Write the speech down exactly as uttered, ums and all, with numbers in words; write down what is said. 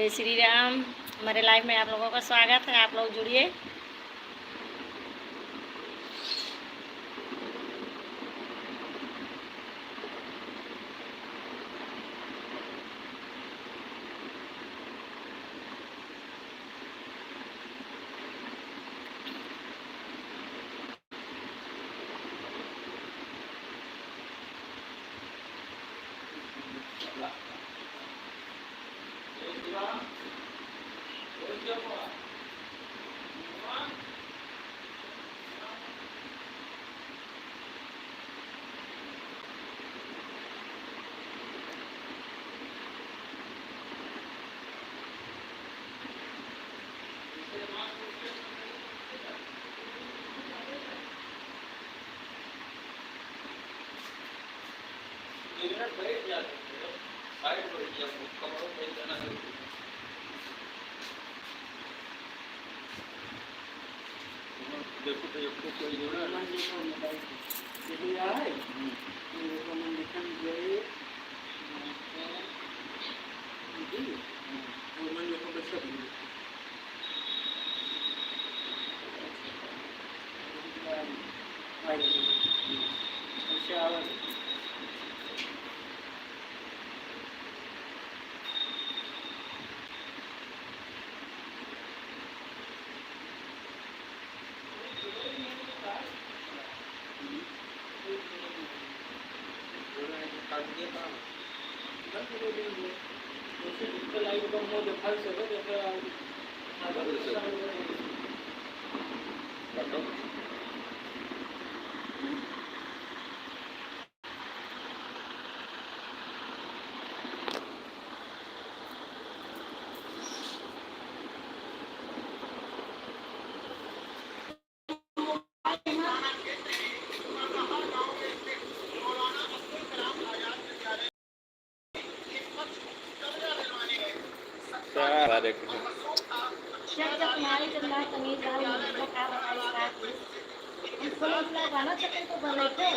जय श्री राम। हमारे लाइव में आप लोगों का स्वागत है, आप लोग जुड़िए। देखो तो एक तो कोई जो है। मन देखो मोबाइल पे। देखो यहाँ है। हम्म। ये देखो मन लिखन गए। जी। हम्म। वो मन देखो कैसे बन गए। अच्छा, आवाज। क्या बात है। जब जब तुम्हारी जब ना तमीज लाल होगी, तो क्या बताइए बात। हम समझ लो, गाना चक्कर को बने थे।